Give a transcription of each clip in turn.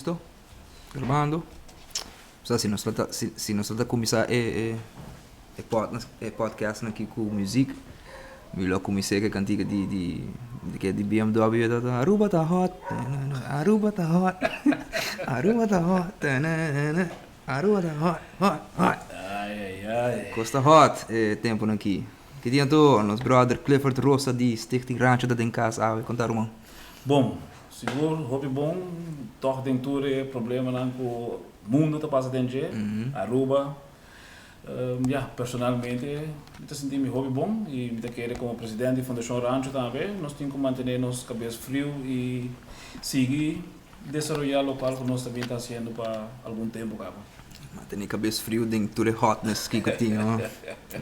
Listo? Grabando. Sa si nos ta si si nos ta kuminsá e e e pod e podcast aki ku muzik mi lo kuminsá ku e kantika di di di ke di BMW ta ta Aruba ta hot Aruba ta hot Aruba ta hot Aruba ta hot hot hot. Ai ai ai. Kos ta hot e tempunan aki. Ki dia anto nos brother Clifford Rosa di Stichting Rancho ta den kas awe. Konta ruman. Bon, sigur hopi bon tòg den tur e problemanan ku mundu ta pasa den dje, Aruba. Ya, personalmente mi ta sinti mi hopi bon i mi ta kere komo presidente di Fundashon Rancho tambe nos tin ku mantené nos kabes friu i sigui desaroyá lokual ku nos ta bin ta hasiendo pa algun tempu kaba. Mantené kabes friu den tur e hotness kiko tin, no?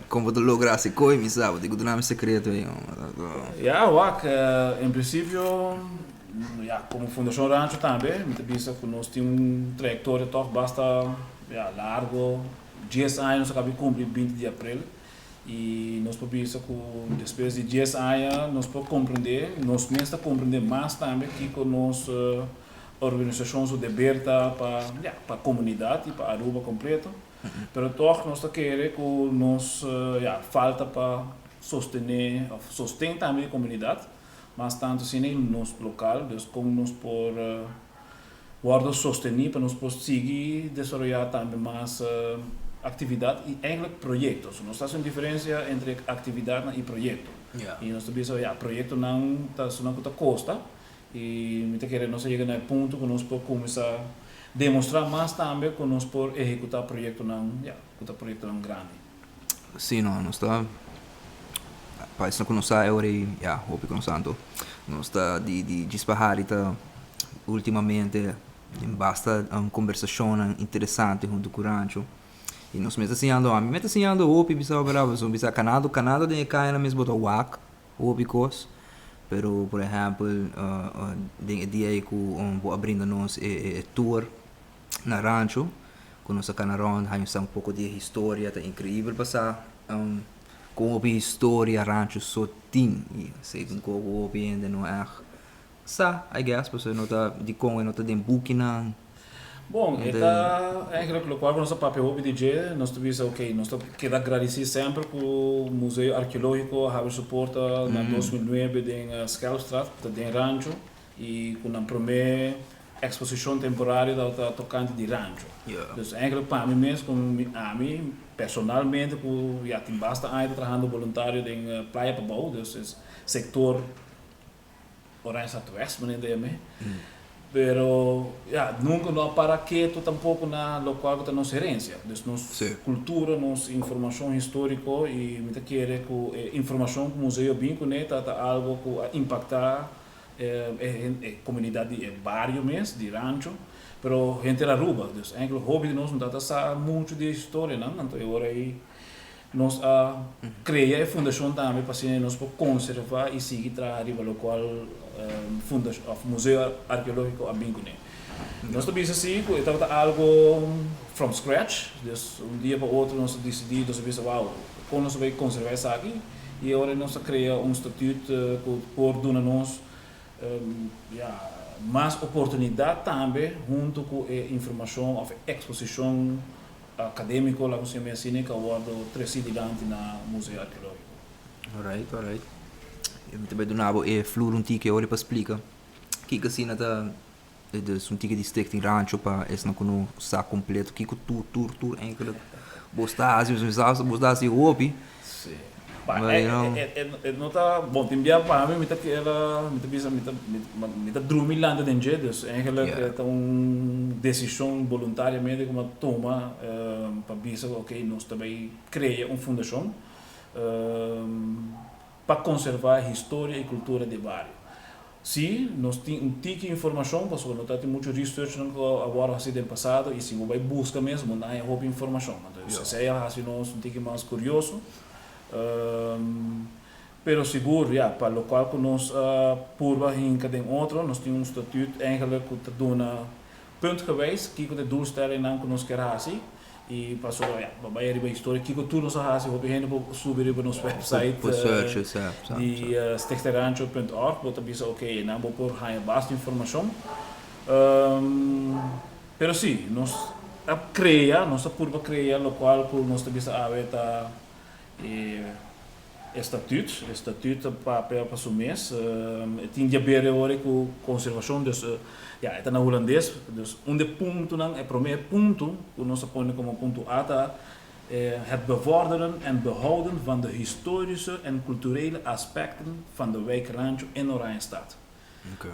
Kon bo ta logra hasi koe mi sa, bo tin ku duna mi sekreto ei. Ya, wak, en prinsipio, ya, komo Fundashon Rancho tambe, mi ta bisa ku nos tin un trayektoria tòg basta, ya, largo, dies aña nos a kaba di kumpli binti di aprel, i nos por bisa ku despues di dies aña nos por komprendé, nos mes ta komprendé mas tambe kiko nos organisashon su deber ta pa, ya, pa komunidat i pa Aruba kompleto. Pero tòg nos ta kere ku nos, ya, falta pa sostené òf sosten tambe di komunidat, mas tantu asina i nos lokal, dus kon nos por wòrdu sostení pa nos por sigui desaroyá tambe mas aktividat i eigentlik proyekto. So nos ta hasi un diferensia entre aktividatnan i proyekto. I nos ta bisa, ya, proyektonan ta esunnan ku ta kosta i mi ta kere nos a yega na e punto ku nos por kuminsá demostrá mas tambe ku nos por ehekutá proyektonan, ya, ku ta proyektonan grandi. Sí, no, nos ta pa esnan ku no sa e ora ei, ya, hopi ku no sa anto, nos ta di di djis pa hari ta ultimamente tin basta kombersashonnan interesante huntu ku Rancho i nos mes ta siñando, ami mes ta siñando hopi bisa ora pasobra bisa kanando kanando den e kayanan mes bo ta wak hopi kos, pero por ehèmpel den e dia ei ku bo a brinda nos e e tour na Rancho ku nos a kana rònt haña sa un poko di e historia ta inkreibel pasá kon hopi historia Rancho so tin i esei ta un kos ku hopi hende no ègt sa I guess pasobra no ta dikon e no ta den bukinan. Bon, e ta eigenlijk lokual ku nos a papia hopi di dje, nos ta bisa ok, nos ta keda gradisí semper ku Museo Arkeológiko a habri su porta na 2009 den Schelpstraat, ku ta den Rancho, i ku nan promé Eksposishon temporario tabata tokante di rancho. Dus eigenlijk pa mi mes komo mi ami personalmente ku ya tin basta aña ta trahando boluntario den Playa Pabou, dus es sektor Oranjestad West manera ta yam'é. Pero ya nunka no a para ketu tampoko na lokual ku ta nos herensia. Dus nos kultura, nos informashon históriko i mi ta kere ku e informashon ku museo bin kuné ta ta algo ku a impaktá e comunidad di e bario mes, di Rancho, pero henter Aruba. Dus eigenlijk hopi di nos no tabata sa mucho di e historianan, anto e ora ei nos a crea e fundacion tambe pa asina nos por conserva y sigui traha riba locual fundacion of Museo Arqueologico a bin cune. Nos ta bisa si cu e tabata algo from scratch, dus un dia pa otro nos a dicidi, nos a bisa wow, con nos a bay conserva esaki? I ora nos a krea un statuut ku por duna nos ya mas oportunidat tambe huntu ku e informashon òf e eksposishon akadémiko, laga nos yam'é asina, ku a wòrdu tresí dilanti na Museo Arkeológiko. Alright, alright. Mi ta bai duna bo e flur un tiki awor pa splika kiko asina ta dus un tiki di Stichting Rancho pa esnan ku no sa kompleto kiko tur tur tur enkele bo sta hasi bo sta hasi hopi. Sí. Pa e e e no ta bon tin bia pa mi mi ta keda mi ta bisa mi ta mi ta drumi lanta den dje dus eigenlijk e ta un desishon boluntariamente ku mi a tuma pa bisa ku oke nos ta bai krea un fundashon pa konserva historia i kultura di e bario. Sí, nos tin un tiki informashon pasobra no ta tin muchu researchnan ku a wòrdu hasi den pasado i si bo bai buska mes bo no haña hopi informashon. Anto esei a hasi nos un tiki mas kurioso. Pero sigur, ya, pa lokual ku nos a purba hinka den otro, nos tin un statuut eigenlijk ku ta duna puntgewijs kiko ta e doelstellingnan ku nos kier hasi. I pasobra ya, bo bai riba historia kiko tur nos a hasi, hopi hende por subi riba nos website Por search sa, sa, di sa. stichtingrancho punt org, bo ta bisa ok, einan bo por haña basta informashon. Pero si, nos a crea, nos a purba crea locual cu nos ta bisa awe ta e estatuut. Estatuut ta papia pa su mes. E tin di haber e ora cu conservacion, dus ya, e ta na Hulandes. Dus un di e puntonan, e prome punto cu nos a pone como punto A ta het bevorderen en behouden van de historische en culturele aspecten van de wijk Rancho in Oranjestad.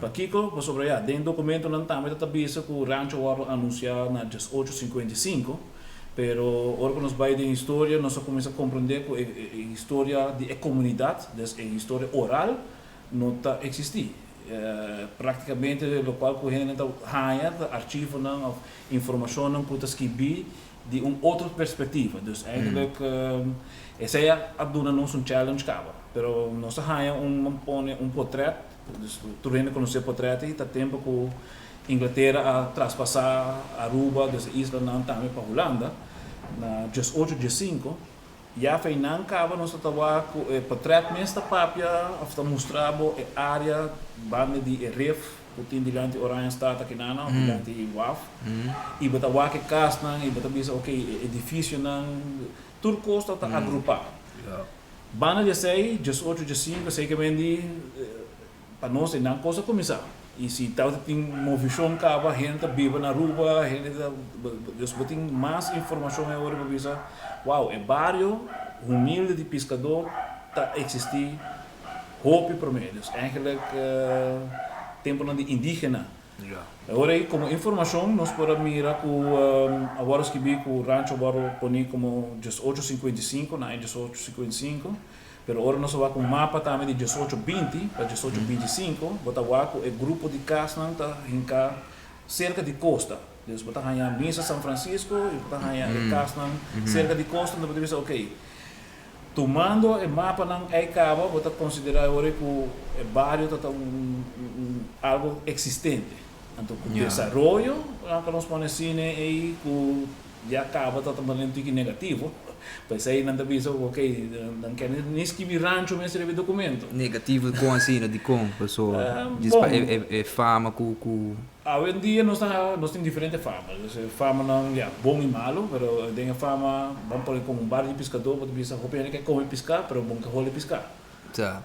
Pakiko? Pasobra ya, den dokumentonan tambe ta ta bisa ku Rancho wòrdu anunsiá na 1855, pero ora ku nos bai den historia nos a kuminsá komprendé ku e historia di e komunidat, des e historia oral, no ta eksistí. Praktikamente lokual ku hendenan ta haña ta archivonan òf informashonnan ku ta skibí di un otro perspektiva. Dus eigenlijk esei a duna nos un challenge kaba. Pero nos a haña un pone un potret, dus tur hende konosé potret ei, ta tempu ku Inglatera a traspasá Aruba, dus e islanan tambe pa Hulanda, na 1815. Ya fei nan kaba nos ta wak ku e potret mes ta papia òf ta mustra bo e área banda di e rif ku tin dilanti Oranjestad akinana òf dilanti waf i bo ta wak e kasnan i bo ta bisa ok e edifisionan tur kos ta ta agrupá. Banda di esei 18 15 esei ke men di pa nos einan kos a kuminsá i si tabata tin movishon kaba hende ta biba na Aruba hende ta dus bo tin mas informashon e ora bo bisa wow e bario humilde di piskadó ta eksistí hopi promé dus eigenlijk temponan di indigena e ora ei komo informashon nos por a mira ku a wòrdu skibí ku rancho a wòrdu poní komo 1855 na aña 1855. Pero ora nos a wak un mapa tambe di 1820 pa 1825, bo ta wak ku e grupo di kasnan ta hinká serka di kosta. Dus bo ta haña Misa San Francisco i bo ta haña e kasnan serka di kosta, enton bo ta bisa okey, tumando e mapanan ei kaba bo ta konsiderá e ora ku e bario ta ta un algo eksistente. Anto ku desaroyo, ku nos pone asina ei ku Ya caba ta ta un tiki negativo, p'esey nan ta bisa ku ok, nan ke ni skibi rancho mes riba e documento. Negativo kon asina? Dikon? Pasobra djis pa e fama ku ku. Awendia nos ta nos tin diferente fama, dus e famanan ya bon i malo, pero den e fama ban pone komo un bario di piskadó bo ta bisa hopi hende ke kome piská pero bo no ke holi piská.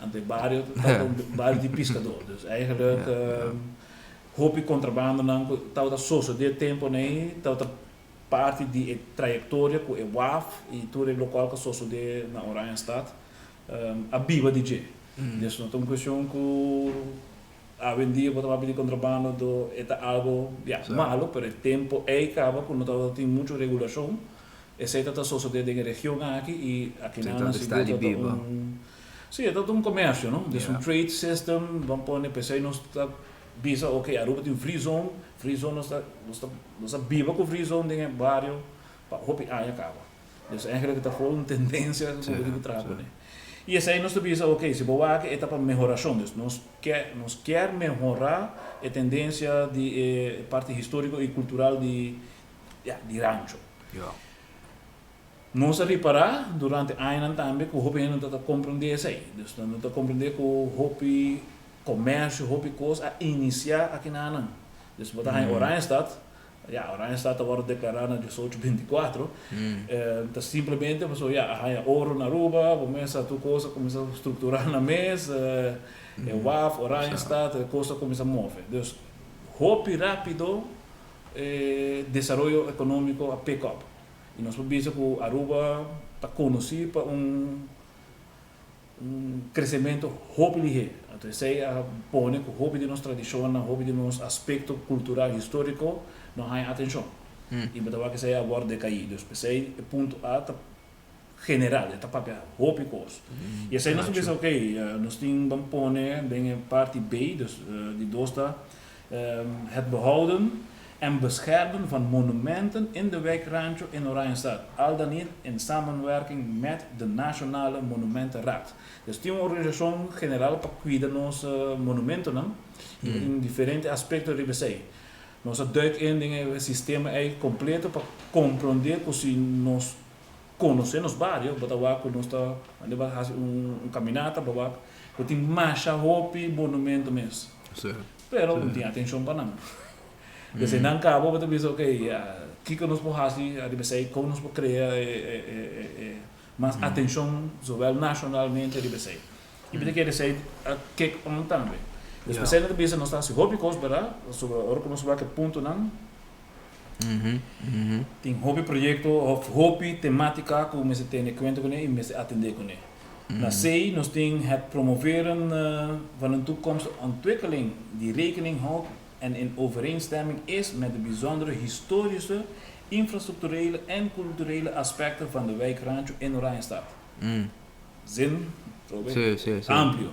Anto e bario ta un bario di piskadó, dus eigenlijk Hopi kontrabandonan ku tabata sosodé tempunan ei tabata parti di e trayektoria ku e waf i tur e lokual ku a sosodé na Oranjestad a biba di dje. Des no ta un kuestion ku awendia bo ta papia di kontrabando do e ta algo ya malo pero e tempu ei kaba ku no tabata tin muchu regulashon esei tabata sosodé den e region aki i akinan sigur tabata un si e tabata un komersio no des un trade system ban pone p'esei nos ta Bisa ok Aruba tin free zone, free zone nos ta nos ta nos a biba ku free zone den e bario pa hopi aña kaba. Dus eigenlijk ta gewoon un tendensia ku bo tin ku traha kuné. I esei nos ta bisa ok si bo wak e ta pa mehorashon, dus nos ke nos kier mehorá e tendensia di e parti historiko i kultural di ya di Rancho. Nos a ripará durante añanan tambe ku hopi hende no ta komprendé esei. Dus nan no ta komprendé ku hopi komersio, hopi kos a inisiá aki na nan. Dus bo ta haña Oranjestad, ya, Oranjestad ta wòrdu deklará na 1824, ta simplemente pasobra ya, a haña oro na Aruba, bo mes a tur kos a kuminsá strukturá na mes, e waf, Oranjestad, e kos a kuminsá move. Dus hopi rápido e desaroyo ekonómiko a pick up. I nos por bisa ku Aruba ta konosí pa un un kresementu hopi lihé. Anto esei a pone ku hopi di nos tradishonnan, hopi di nos aspekto kultural históriko no haña atenshon. I bo ta wak esei a wòrdu dekaí. Dus p'esei e punto A ta general, e ta papia hopi kos. I esei nos ta bisa okey, nos tin ban pone den e parti B, dus di dos ta Het behouden en beschermen van monumenten in de wijk Rancho in Oranjestad, al dan niet in samenwerking met de Nationale Monumentenraad. Dus tin un organisashon general pa kuida nos monumentonan i bo tin diferente aspekto riba esei. Nos a duik in den e sistema ei kompleto pa komprondé ku si nos konosé nos bario, bo ta wak ku nos ta anda bo a hasi un kaminata, bo wak ku tin masha hopi monumento mes. Pero no tin atenshon pa nan. Dus einan kaba bo ta bisa ok, ya, kiko nos por hasi ariba esei, kon nos por krea e mas atenshon zowel nashonalmente riba esei. I mi ta kere esei a kick on tambe. Dus p'esei nan ta bisa nos ta hasi hopi kos bera, pasobra ora ku nos wak e puntonan tin hopi proyekto òf hopi tematika ku mester tene kuenta kuné i mester atendé kuné. Na esei nos tin het promoveren van een toekomstige ontwikkeling die rekening houdt en in overeenstemming is met de bijzondere historische, infrastructurele en culturele aspecten van de wijk Rancho in Oranjestad. Zin trobe Sí, sí, sí. amplio.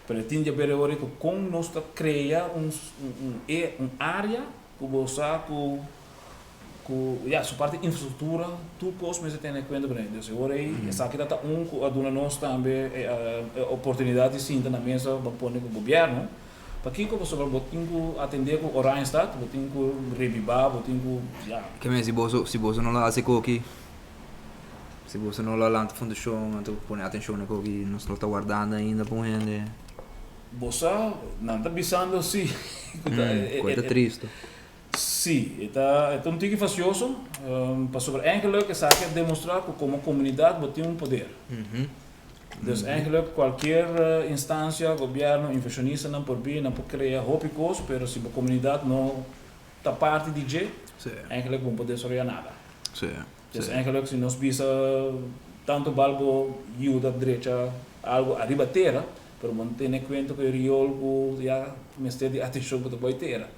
Pero e tin di haber ora ku kon nos ta krea un un un área ku bo sa ku ku ya su parti infrastruktura tur kos mester tene kuenta kuné. Dus e ora ei esaki ta ta un ku a duna nos tambe e e oportunidat di sinta na mesa ban pone ku gobièrnu. Pakiko? Pasobra bo tin ku atendé ku Oranjestad, bo tin ku rebibá, bo tin ku ya. Ke men si boso si boso no lo hasi koki Si boso no lo lanta fundashon anto pone atenshon na koki nos lo ta wardando ainda pa un hende. Bo sa, nan ta bisando si ku ta e Ku e ta tristu. Si, e ta e ta un tiki fasioso, pasobra eigenlijk esaki a demostra ku komo komunidat bo tin un poder. Dus eigenlijk kualkier instansia, gobièrnu, invershonistanan por bin, nan por krea hopi kos, pero si bo komunidat no ta parti di dje, eigenlijk bo no por desaroyá nada. Dus eigenlijk si nos bisa tanto bal bo yuda drecha algo ariba tera, pero bo no tene kuenta ku e riol ku ya mester di atenshon ku ta bai tera.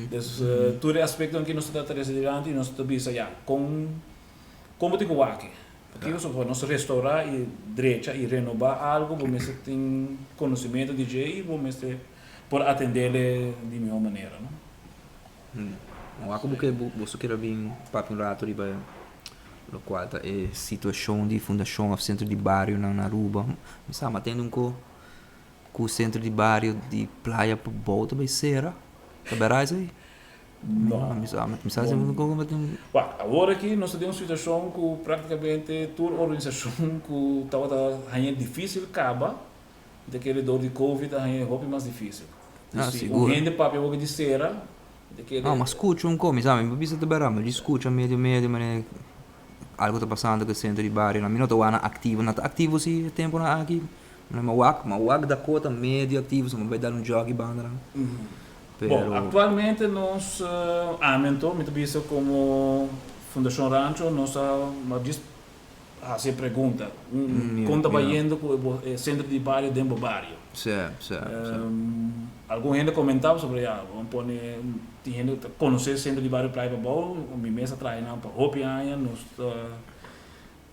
Dus tur e aspektonan aki nos ta trese dilanti i nos ta bisa ya kon kon bo tin ku wak. Pakiko so pa nos restourá i drecha i renobá algo bo mester tin konosementu di dje i bo mester por atendele di mihó manera no. Wak ku bo ke boso kere bin papia un rato riba lokual ta e situashon di fundashon òf sentro di barionan na Aruba. Mi sa matende un ko ku sentro di bario di Playa Pabou ta bai sera. Ta bèrdad esei? No. Mi sa mi sa un ko ku tin. Wak, awor aki nos ta den un situashon ku praktikamente tur organisashon ku tabata haña difísil kaba, mi ta kere dor di covid a haña hopi mas difísil. Ah, Si sigur. un hende papia hopi di sera, mi ta kere. No, ma scucha un ko, mi sa, mi por bisa ta berdad, ma di scucha medio medio manera algo ta pasando ku e centro di bario, mi no ta wak nan activo, nan ta activo si e temponan aki, ma wak, ma wak Dakota medio activo, so mi bai dal un jog banda nan, pero. Bon, actualmente nos, ami anto, mi ta bisa como Fundacion Rancho, nos a, ma djis hasi e pregunta, kon ta bayendo ku e sentro di bario den bo bario? Algun hende komentá pasobra ya, bo pone tin hende ta konosé sentro di bario Playa Pabou, mi mes a traha einan pa hopi aña, nos ta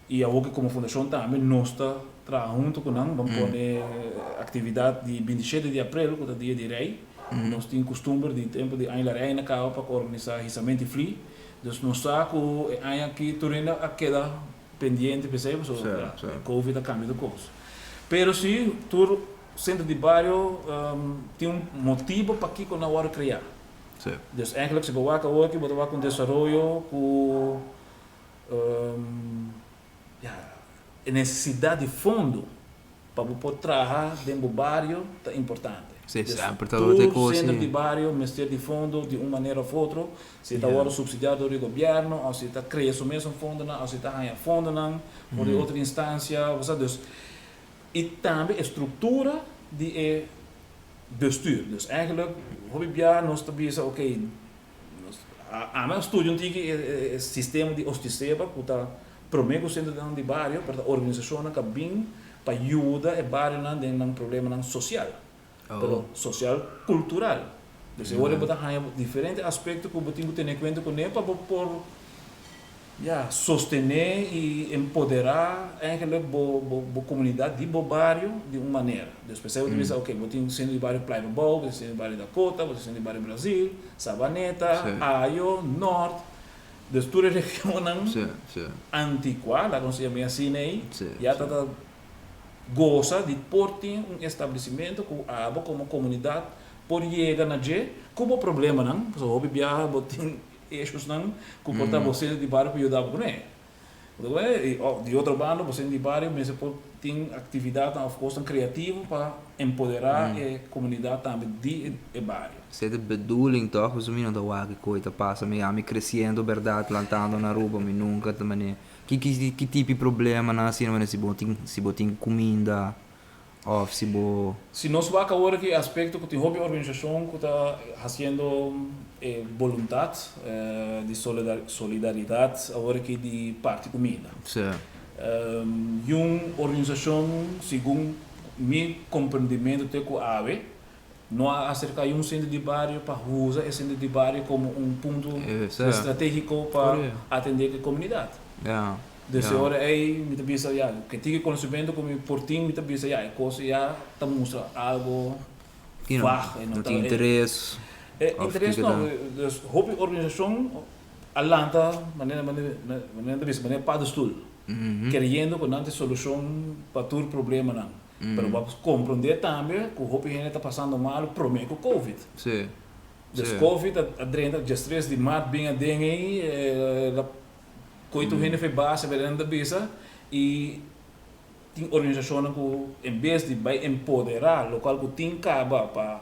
i awor ku komo fundashon tambe nos ta traha huntu ku nan, bo pone aktividat di 27 di aprel ku ta dia di rei, nos tin kustumber di tempu di Aña la Reina kaba pa organisá hisamenti fli. Dus nos sa ku e aña aki tur hende a keda pendiente p'esei pasobra e covid a kambia tur kos. Pero si tur sentro di bario tin un motibo pakiko nan wòrdu kreá. Dus eigenlijk si bo wak awor aki bo ta wak un desaroyo ku ya e nesesidat di fondo Pa bo por traha den bo bario ta importante. Sí, Dus semper ta lote tur kos, sentro sí. di bario mester di fondo di un manera of otro, si ta Ja. wòrdu supsidiá dor di gobièrnu òf si ta krea su mesun fondonan òf si ta haña fondonan for di otro instansia, bo sa. Dus i tambe e struktura di e bestuur. Dus eigenlijk hopi bia nos ta bisa oké, nos ami a studia un tiki e e sistema di Ostiseba ku ta Promé ku sentronan di bario, pero ta organisashonnan ku a bin pa yuda e barionan den nan problemanan sosial, pero sosial kultural. Dus e ora bo ta haña diferente aspekto ku bo tin ku tene kuenta kuné pa bo por, ya, sostené i empoderá eigenlijk bo bo komunidat di bo bario di un manera. Dus p'esei bo ta bisa, oke, bo tin sentro di bario Playa Pabou, bo tin sentro di bario Dakota, bo tin sentro di bario Brazil, Sabaneta, Ayo, Nort. Dus tur e regionnan anticuá, laga nos yam'é asina ei, ya ta ta gosa di por tin un establecimento cu abo como comunidad por yega na dje cu bo problemanan, pasobra hopi biaha bo tin issuesnan cu por ta bo centro di bario por yuda bo cun'é. I di otro banda bo centro di bario mester por tin actividadnan of cosnan creativo pa. Empoderá e komunidat tambe di e bario. Esei ta e bedoeling toch? Pasobra mi no ta wak ki koi ta pasa. Mi ami creciendo berdad lantando na Aruba mi nunca ta mane ki ki ki tipo di problemanan asina mane si bo tin si bo tin cuminda of si bo. Si nos wak awor aki e aspecto cu tin hopi organisacion cu ta haciendo e boluntad di solidaridad awor aki di parti cuminda. Y un organisacion segun mi comprendimentu te cu awe no a acerca un centro di bario pa usa e centro di bario como un punto estrategico pa atende cu e comunidad. Dus e ora ey mi ta bisa ya, ke tiki conocimento cu mi por tin mi ta bisa ya e cos ya ta mustra algo vaag. No tin interes. Interes no, dus hopi organisacion a lanta manera manera ta bisa manera paddenstoel keriendo ku nan tin solushon pa tur problemanan pero bo a komprondé tambe ku hopi hende ta pasando malu promé ku covid. Dus covid a drenta djestres di mart bin aden ei el a koe tur hende for e base manera nan ta bisa i tin organisashonnan ku en bes di bai empoderá lokual ku tin kaba pa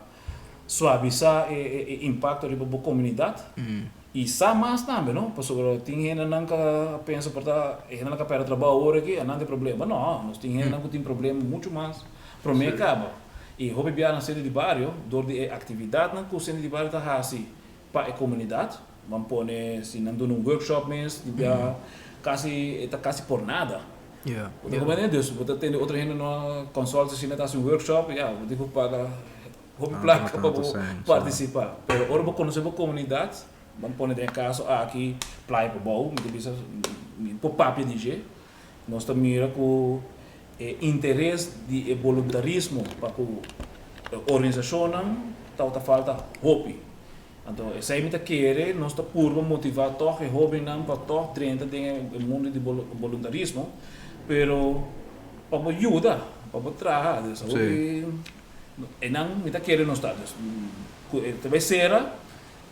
suavisá e impakto riba bo komunidat i sa mas tambe no pasobra tin hendenan ku a pensa por ta e hendenan ku a pèrdè trabou awor aki anan tin problema no nos tin hendenan ku tin problema muchu mas promé kaba i hopi biaha na sentro di bario dor di e aktividatnan ku sentro di bario ta hasi pa e komunidat ban pone si nan duna un workshop mes di biaha kasi e ta kasi por nada. Bo ta comprende? Dus bo ta tende otro hende no consult si asina ta haci un workshop, ya, bo tin cu paga hopi placa pa bo participa. Pero ora bo conoce bo comunidad, ban pone den e caso aki Playa Pabou, mi ta bisa, mi por papia di dje, nos ta mira cu e interes di e boluntarismo pa cu organisacionnan tabata falta hopi. Anto esei mi ta kere, nos ta purba motivá tòg e hóbennan pa tòg drenta den e mundu di boluntarismo, pero pa bo yuda, pa bo traha. Dus hopi einan mi ta kere nos ta. Dus ku e ta bai sera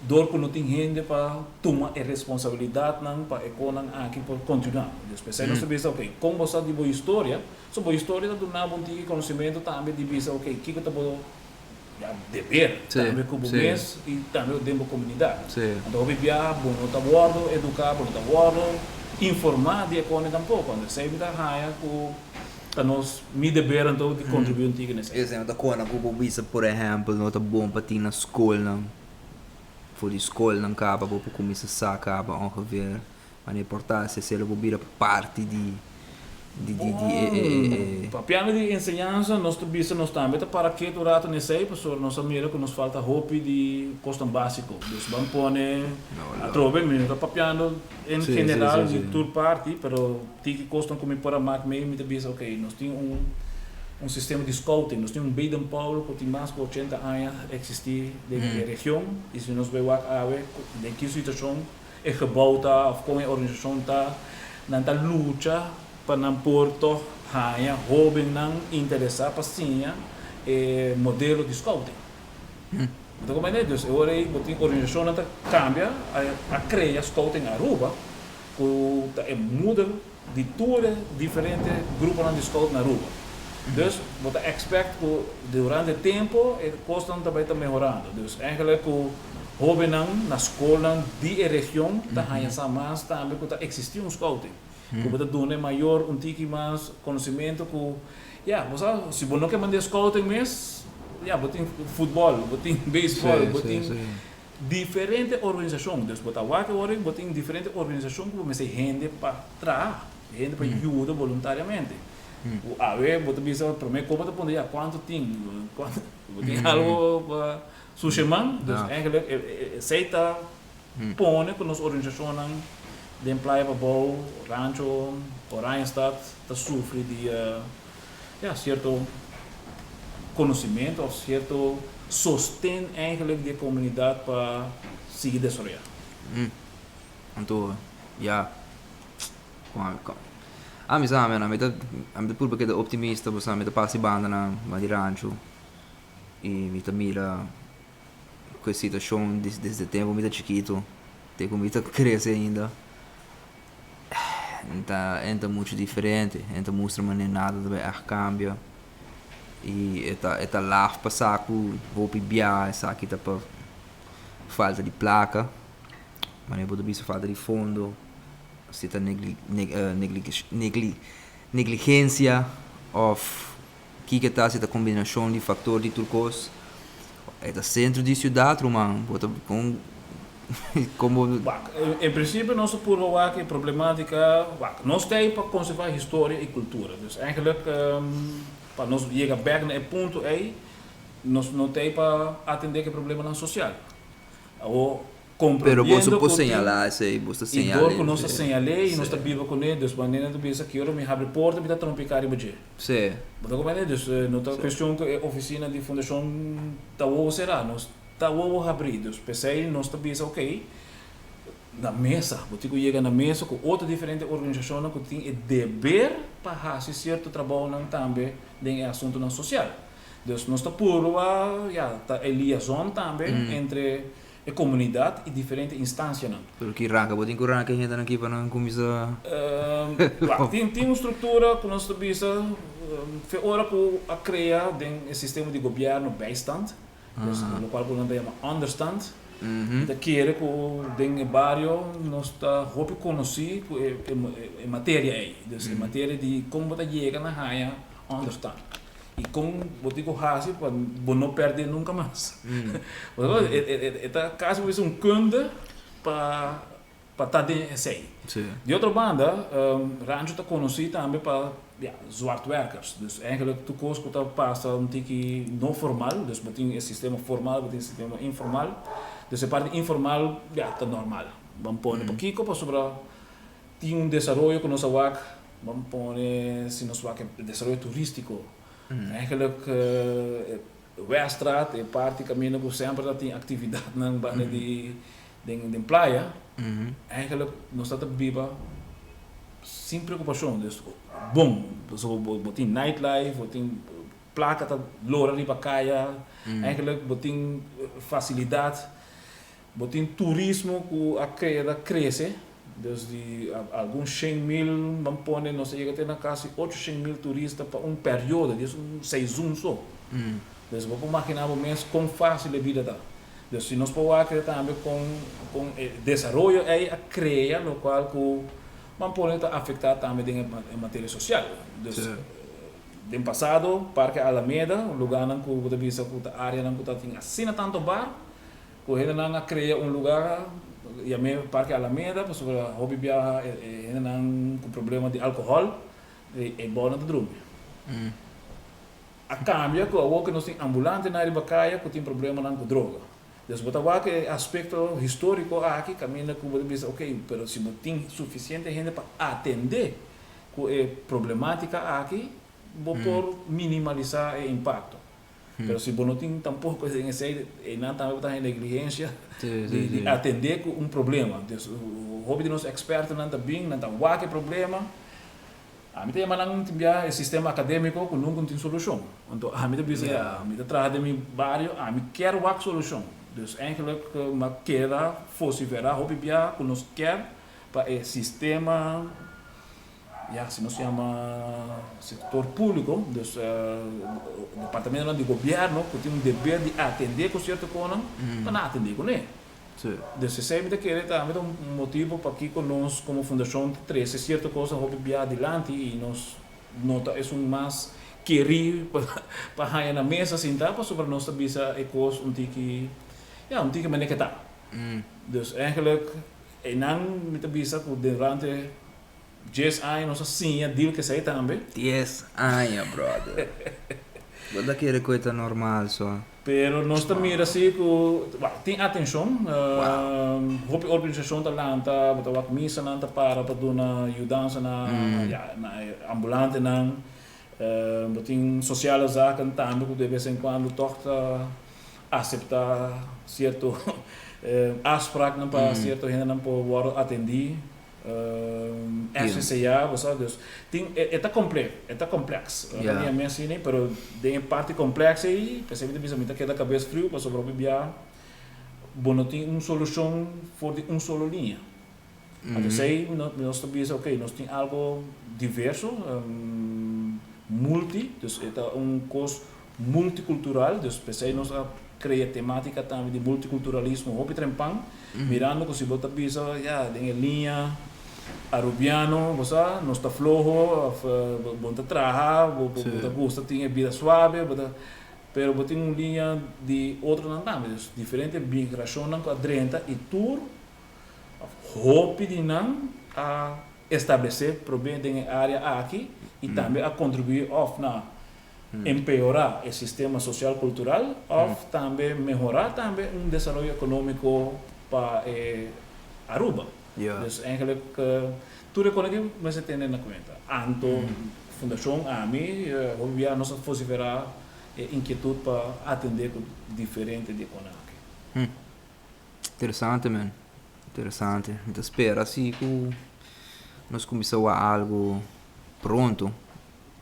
dor ku no tin hende pa tuma e responsabilidatnan pa e konan aki por kontinuá. Dus p'esei nos ta bisa, oke, kon bo sa di bo historia? So bo historia ta duna bo un tiki konosementu tambe di bisa, oke, kiko ta bo Ya deber tambe ku bo mes i tambe den bo komunidat. Anto hopi biaha bo no ta wòrdu eduká, bo no ta wòrdu informá di e kone tampoko. Anto esei mi ta haña ku ta nos mi deber anto di kontribuí un tiki na esei. Esei no ta kona ku bo bisa por ehèmpel no ta bon pa tin na skolnan, for di skolnan kaba bo por kuminsá sa kaba ongeveer. Mane por ta si esei lo por bira parti di di di di e e e. Bon, papiando di enseñansa, nos ta bisa nos tambe ta para ketu un rato n'esei, pasobra nos a mira ku nos falta hopi di kosnan básiko. Dus ban pone atrobe, mi no ta papiando en general di tur parti, pero tiki kosnan ku mi por a mak mei, mi ta bisa oke, nos tin un un sistema di scouting, nos tin un Baden Powell ku tin mas ku ochenta aña eksistí den e region, i si nos bai wak awe den ki situashon e gebou ta of kon e organisashon ta, nan ta lucha pa nan por tòg haña hóbennan interesá pa siña e modelo di scouting. Bo ta komprendé? Dus e ora ei bo tin organisashonnan ta kambia, a krea Scouting Aruba ku ta e moeder di tur e diferente gruponan di scout na Aruba. Dus bo ta expect ku durante tempu e kosnan ta bai ta mehorando. Dus eigenlijk ku hobennan na skolnan di e region ta haña sa mas tambe ku ta eksistí un scouting. Ku bo ta duna e mayor un tiki mas konosementu ku ya bo sa si bo no ke manda e scouting mes ya bo tin futbòl, bo tin beisbòl, bo tin Diferente organisashon, dus bo ta wak awor bo tin diferente organisashon ku bo mester hende pa traha, hende pa yuda boluntariamente. Ku awe bo ta bisa prome kon bo ta puntra ya kuantu tin, kuantu bo tin algu pa susha man, dus eigenlijk esei ta pone ku nos organisashonnan den Playa Pabou, Rancho, Oranjestad ta sufri di ya sierto conocimento of sierto sosten eigenlijk di e comunidad pa sigui desaroya. Anto ya con con ami sa mi ami ta ami ta purba keda optimista pasobra mi ta pasa e bandanan mas di rancho y mi ta mira cu e situacion desde tempo mi ta chikito te cu mi ta crece ainda. N ta muchu diferente, N ta mustra manera nada ta bai ègt kambia. I e ta laf pa sa ku hopi bia esaki ta pa falta di plaka. Manera bo ta bisa, falta di fondo, si ta negligensia òf kiko ta, si ta kombinashon di faktor di tur kos. E ta sentro di siudat, ruman, bo ta kon komo. Wak, en prinsipio nos por wak e problemátika, wak, nos ta pa konservá historia i kultura. Dus eigenlijk pa nos yega bèk na e punto ei, nos no ta pa atendé ku e problemanan sosial. O Pero bo por señalá esei, bo ta I señalá. Dor ku nos a señalá i nos ta biba kuné, dus manera ta bisa ku ora mi habri porta, mi ta trompiká riba dje. Bo ta komprendé? Dus no ta kuestion ku e ofisina di fundashon ta wowo será, nos ta wowo habrí. Dus p'esei nos ta bisa, ok, na mesa, bo tin ku yega na mesa ku otro diferente organisashonnan ku tin e deber pa hasi sierto trabounan tambe den e asuntunan sosial. Dus nos ta purba, ya, ta e liaison tambe entre e komunidat i diferente instansianan. Pero ki ranka, bo tin ku ranka hende aki pa nan kuminsá? Tin un struktura ku nos ta bisa, fe ora ku a krea den e sistema di gobièrnu bijstand, dus lokual ku nan ta yama onderstand, mi ta kere ku den e bario nos ta hopi konosí ku e materia ei. Dus e materia di kon bo ta yega na haña onderstand i kon bo tin ku hasi pa bo no pèrdè nunka mas. E ta kasi bo bisa un kunde pa ta den esei. Di otro banda, Rancho ta konosí tambe pa, ja, zwartwerkers. Dus eigenlijk tur kos ku ta pasa un tiki no formal, dus bo tin e sistema formal, bo tin e sistema informal. Dus e parti informal, ja, ta normal. Ban pone pakiko pasobra tin un desaroyo ku nos a wak, ban pone si nos wak e desaroyo turístiko. Eigenlijk Weststraat, e parti kaminda ku semper ta tin aktividatnan banda di den playa, eigenlijk nos ta biba sin preokupashon. Dus bon, pasobra bo tin nightlife, bo tin plaka ta lora riba kaya, eigenlijk bo tin fasilidat, bo tin turismo ku a keda krese, dus di algun 100.000, ban pone, nos a yega te na kasi 800.000 turista pa un periodo, di un seizoen so. Dus bo por imaginá bo mes kon fásil e bida ta. Dus si nos por wak tambe kon e desaroyo ei a krea, lokual ku ban pone ta afektá tambe den e materia sosial. Dus den pasado Parke Alameda, lugánan ku bo ta bisa ku ta áreanan ku ta tin asina tantu bar, ku hendenan a krea un lugá yam'é Parke Alameda pasobra hopi biaha e hendenan ku problema di alkohòl e bònan ta drumi. A kambia ku awor ku nos tin ambulantenan riba kaya ku tin problemanan ku droga. Dus bo ta wak e aspekto históriko aki kaminda ku bo ta bisa ok, pero si bo tin sufisiente hende pa atendé ku e problemátika aki, bo por minimalisá e impakto. Pero si bo no tin tampoko den esei, einan tambe bo ta haña negligensia di atendé ku un problema. Dus hopi di nos ekspertonan ta bin, nan ta wak e problema. Ami ta yama nan tin bia e sistema akadémiko ku nunka no tin solushon. Anto ami ta bisa, ya, mi ta traha den mi bario, ami kier wak solushon. Dus eigenlijk mi a keda vosiferá hopi bia ku nos kier pa e sistema, ya, si nos yama sektor públiko, dus departamentonan di gobièrnu ku tin un deber di atendé ku sierto konan, pa nan atendé kuné. Dus esei mi ta kere tambe ta un motibu pakiko nos komo fundashon ta trese sierto kosnan hopi bia dilanti i nos no ta esun mas kerí pa haña na mesa sintá pasobra nos ta bisa e kos un tiki, ya, un tiki manera ke ta. Dus eigenlijk einan mi ta bisa ku durante 10 aña nos a siña deal ku esei tambe. 10 aña, brother. Bo ta kere ku e ta normal so. Pero nos ta mira si ku, well, tin atenshon. Hopi organisashon ta lanta, bo ta wak misanan ta para pa duna yudansa na, ya, na e ambulantenan. Bo tin sociale zaken tambe ku de bes en kuando tòg ta aseptá sierto afspraaknan pa sierto hendenan por wòrdu atendí. FCCA, bo sa, dus tin e ta komple, e ta kompleks. No ta mi asina, pero den e parti kompleks ei, p'esei mi ta bisa mi ta keda kabes friu pasobra hopi bia bo no tin un solushon for di un solo liña. Anto esei nos ta bisa ok, nos tin algo diverso, multi, dus e ta un kos. Multikultural, dus p'esei nos a krea temátika tambe di multikulturalismo hopi trempan, mirando ku si bo ta bisa ya den e liña arubiano bo sa nos ta floho òf bo no ta traha, bo ta gusta tin e bida suabe, bo ta pero bo tin un liña di otronan tambe, dus diferente migrashonnan ku a drenta i tur òf hopi di nan a establesé promé den e área aki i tambe a kontribuí òf na empeorá e sistema sosial kultural òf tambe mehorá tambe un desaroyo ekonómiko pa e Aruba. Dus eigenlijk tur e kos aki mester tene na kuenta. Anto Fundashon Ami hopi bia nos a vosiferá e inkietut pa atendé ku diferente di e konan aki. Interesante man, interesante. Mi ta spera si ku nos kuminsá wak algu pronto.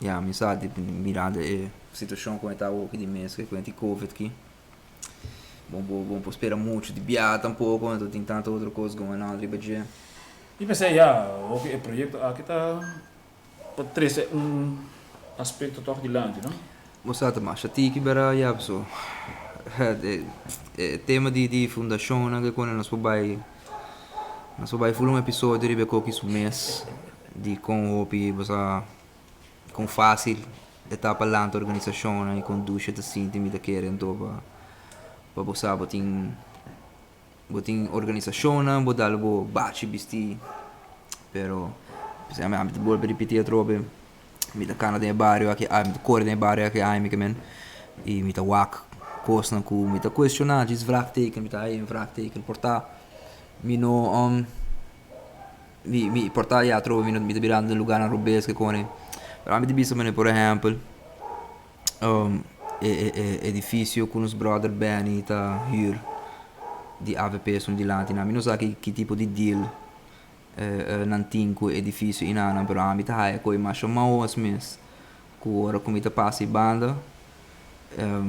Ya, mi sa di mirando e situacion con e ta awoki di mes cu e covid ki. Bon bo bon por spera mucho di bia tampoco, anto tin tanto otro cos going on riba dje. Mi pensa ya, hopi e proyecto aki ta pa trece un aspecto toch dilanti, no? Bo sa ta masha tiki bera ya paso e tema di di fundacionnan ke kone nos por bai nos por bai ful un episodio riba e koki su mes di kon hopi bo sa kon fácil e ta pa lanta organisashonnan i kon dushi e ta sinti mi ta kere anto pa pa bo sa bo tin bo tin organisashonnan bo dal bo bachi bisti pero ami ta bolbe ripiti atrobe mi ta kana den e bario aki mi ta kore den e bario aki ai mi ke men i mi ta wak kosnan ku mi ta kuestioná djis vraagteken mi ta haña un vraagteken por ta mi no Mi mi por ta ya atrobe mi no mi ta birando den lugarnan robes ke kone pero ami ta bisa manera por ehempel e e e edifisio ku nos brother Benny ta hür di avp esun dilanti nan mi no sa ki ki tipo di deal nan tin ku e edifisio inanan pero ami ta haya koe masha maos mes ku ora ku mi ta pasa e banda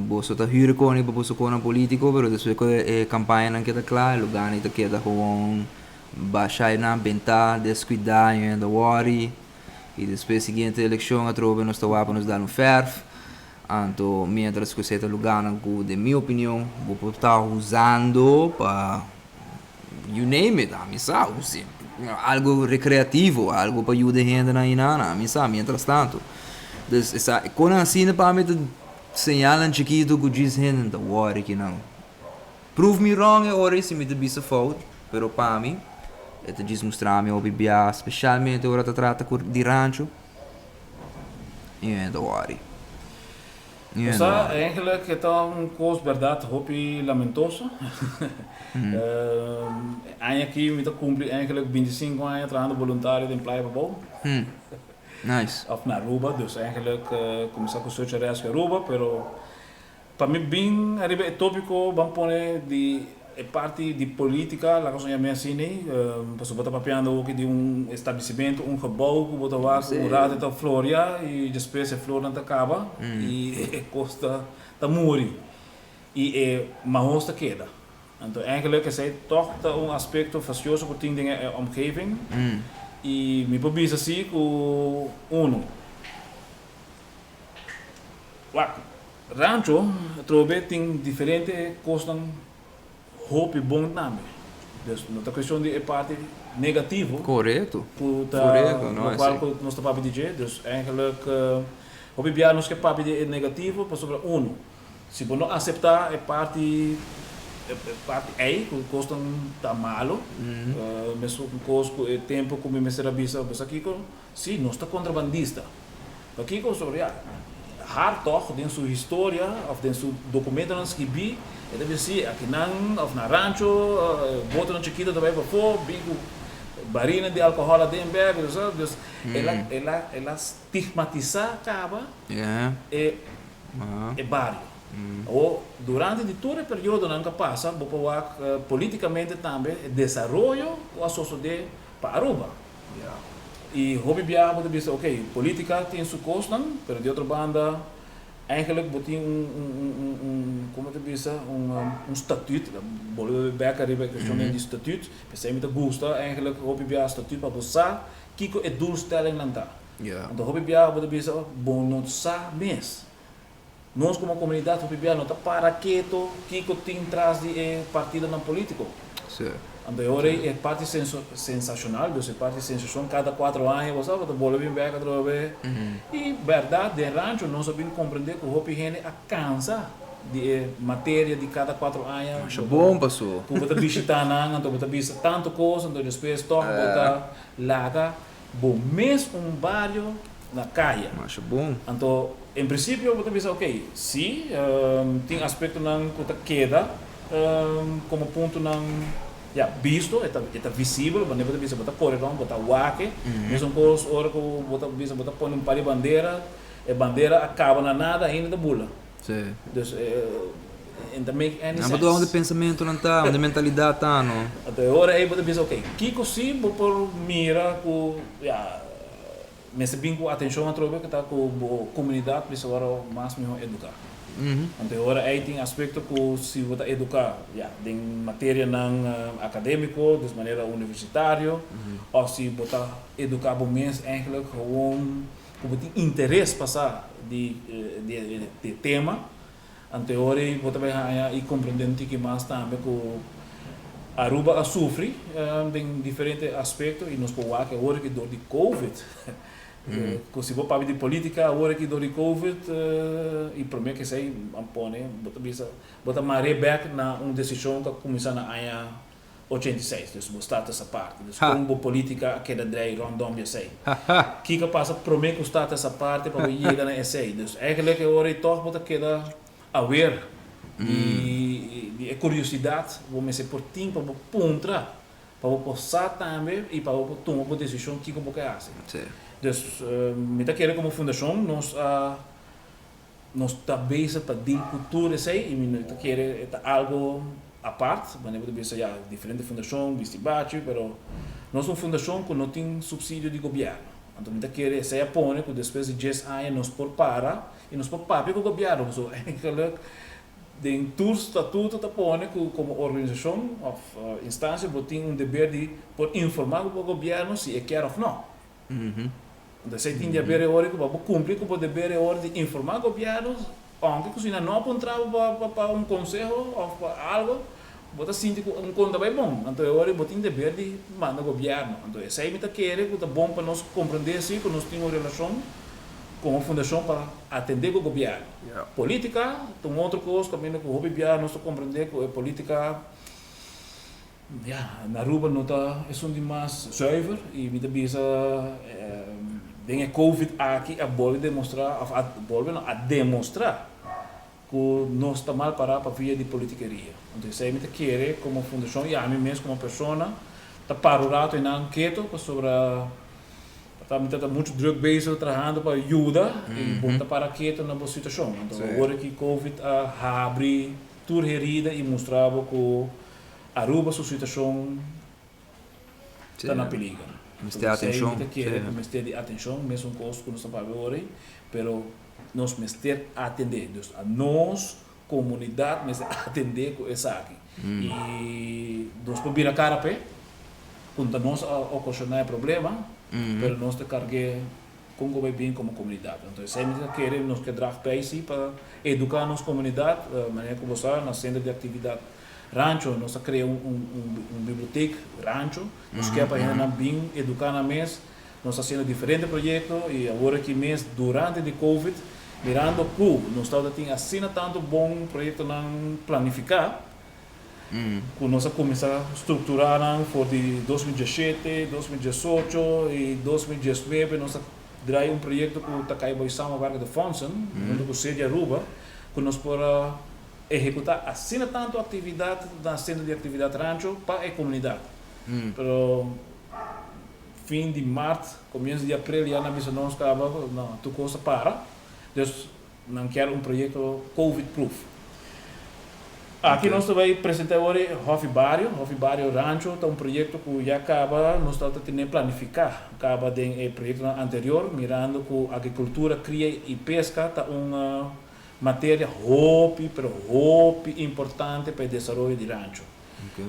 Boso ta hür koni pa boso konan politiko, pero despues ku e kampañanan keda kla, e lugarnan ta keda gewoon bashá einan, bentá, deskuidá, i hende wòri. I despues siguiente elekshon atrobe nos ta wak pa nos dal un fèrf. Anto miéntras ku esei ta lugarnan ku den mi opinion bo por ta usando pa you name it, ami sa, algu rekreativo, algu pa yuda e hendenan einan, ami sa, miéntras tanto. Dus esa konan asina pa mi ta señalnan chikitu ku djis hende ta wòri kinan. Prove me wrong e ora ei si mi ta bisa fout, pero pa mi e ta djis mustra mi hopi bia, speshalmente ora ta trata ku di rancho, i hende ta wòri. I hende ta wòri. Eigenlijk e ta un kos bèrdat hopi lamentoso. E aña aki mi ta kumpli eigenlijk bintisinku aña trahando boluntario den Playa Pabou. Nice. Of na Aruba, dus eigenlijk cuminsa cu Search and Rescue Aruba, pero pa mi bin ariba e topico ban pone di e parti di politica, laga nos yama asina, pasobra bo ta papiando awoki di un establecimento, un gebouw cu bo ta wak un rato ta floria y despues e flornan ta caba y e cos ta muri y e mahos ta keda. Anto eigenlijk esei tòg ta un aspekto fasioso ku tin den e omgeving i mi por bisa si ku unu wak Rancho atrobe tin diferente kosnan hopi bon tambe. Dus no ta kuestion di e parti negativo ku ta lokual ku nos ta papia di dje. Dus eigenlijk hopi bia nos ke papia di e negativo pasobra unu. Si bo no aseptá e parti e parti ei ku kosnan ta malu, mesun kos ku e tempu ku mi mester a bisa bo sa kiko? Si, nos ta kontrabandista. Pakiko? Pasobra ya, Hartog den su historia òf den su dokumentonan skibí e ta bisa si akinan òf na rancho botonan chikito ta bai pafó bin ku barinan di alkohòl aden bèk, dus el a el a el a stigmatisá kaba e e bario. Awor, durante di tur e periodonan ku a pasa, bo por wak politikamente tambe e desaroyo ku a sosodé pa Aruba. I hopi biaha bo ta bisa, ok, politika tin su kosnan, pero di otro banda, eigenlijk bo tin un, un, un, un, un, komo ta bisa, un, un statuut, bolbe bek ariba e kuestion di statuut, p'esei mi ta gusta eigenlijk hopi biaha statuut pa bo sa kiko e doelstellingnan ta. Anto hopi biaha bo ta bisa, bo no sa mes. Nos komo komunidat hopi bia no ta para keto kiko tin tras di e partidonan polítiko. Anto e ora ei e parti sensashonal, dus e parti sensashon kada kuatro aña bo sa bo ta bolbe bin bek atrobe. I bèrdat den rancho nos a bin komprendé ku hopi hende a kansa di e materia di kada kuatro aña. Masha bon paso. Ku bo ta bishitá nan anto bo ta bisa tantu kos anto despues tòg bo ta laga bo mes un bario na kaya. Masha bon. Anto en prinsipio bo ta bisa ok si tin aspektonan ku ta keda komo puntonan ya bisto, e ta e ta visibel, wanneer bo ta bisa bo ta kore rond, bo ta wak e. Mesun kos ora ku bo ta bisa bo ta pone un par di bandera, e bandera a kaba na nada ainda ta bula. Dus e no ta make any Nan sense. bo ta unda pensamentonan ta, unda mentalidat ta no. Anto e ora ei bo ta bisa ok, kiko si bo por mira ku ya mester bin ku atenshon atrobe ku ta ku bo komunidat mester wòrdu mas mihó eduká. Anto e ora ei tin aspekto ku si bo ta eduká ya den materianan akadémiko, dus manera universitario, òf si bo ta eduká bo mes eigentlik gewoon ku bo tin interes pa sa di di e tema, anto e ora ei bo ta bai haña i komprendé un tiki mas tambe ku Aruba a sufri den diferente aspekto i nos por wak awor aki dor di covid. Ku si bo papia di politika awor aki dor di covid i promé ku esei a pone bo ta bisa bo ta mar'é bèk na un desishon ku a kuminsá na aña 86, dus bo status aparte. Dus kon bo politika a keda drei rondom di esei? Kiko a pasa promé ku status aparte pa bo yega na esei? Dus eigenlijk e ora ei tòg bo ta keda Awer, di di e kuriosidat bo mester por tin pa bo puntra, pa bo por sa tambe i pa bo por tuma bo desishon kiko bo ke hasi. Dus mi ta kere komo fundashon nos a nos ta bezig pa deal ku tur esei i mi ta kere e ta algo apart, manera bo ta bisa ya diferente fundashon bisti bachi pero nos ta un fundashon ku no tin supsidio di gobièrnu. Anto mi ta kere esei a pone ku despues di dies aña nos por para i nos por papia ku gobièrnu pasobra eigenlik den tur statuto ta pone ku komo organisashon òf instansia bo tin un deber di por informá ku bo gobièrnu si e kier òf no. Anto esei tin di haber e ora ku bo kumpli ku bo deber e ora di informá gobièrnu ounke ku si nan no a puntra bo pa un konseho òf pa algu bo ta sinti ku un kon ta bai bon anto e ora bo tin deber di manda gobièrnu. Anto esei mi ta kere ku ta bon pa nos komprendé si ku nos tin un relashon komo fundashon pa atendé ku gobièrnu. Polítika ta un otro kos kaminda ku hopi bia nos ta komprendé ku e polítika ya na Aruba no ta esun di mas zuiver i mi ta bisa den e covid aki a bolbe demostrá òf a bolbe no a demostrá ku nos ta mal pará pa via di politikeria. Anto esei mi ta kere komo fundashon i ami mes komo persona ta para un rato einan keto pasobra ta mi ta ta muchu druk bezig trahando pa yuda i bo ta para keto na bo situashon. Anto awor ki covid a habri tur herida i mustra bo ku Aruba su situashon ta na peliger. Mester atenshon. Mi ta kere ku mester di atenshon, mesun kos ku nos ta papia awor ei, pero nos mester atendé. Dus nos komunidat mester atendé ku esaki. I nos por bira kara p'e, ku ta nos a okashoná e problema, pero nos ta karg'é kon ku bai bin komo komunidat. Anto esei mi ta kere nos ke drag bij si pa eduká nos komunidat, manera ku bo sa na sentro di aktividat Rancho nos a krea un bibliotek Rancho, nos ke pa hendenan bin eduká nan mes, nos ta hasiendo diferente proyekto i awor aki mes durante di covid mirando ku nos tabata tin asina tantu bon proyektonan planifiká ku nos a kuminsá strukturá nan for di 2017, 2018 i 2019 nos a drai un proyekto ku ta kai bou samenwerkende fondsen huntu ku Cedi Aruba ku nos por a ehekutá asina tantu aktividat na sentro di aktividat Rancho pa e komunidat. Pero fin di mart, komienso di aprel ya nan bisa nos kaba no, tur kos a para. Dus nan kier un proyekto covid proof. Aki nos ta bai presentá awor e Hòfi Bario. Hòfi Bario Rancho ta un proyekto ku ya kaba nos tabata tene planifiká kaba den e proyektonan anterior mirando ku agrikultura, kria i peska ta un Materia hopi pero hopi importante pa e desaroyo di rancho.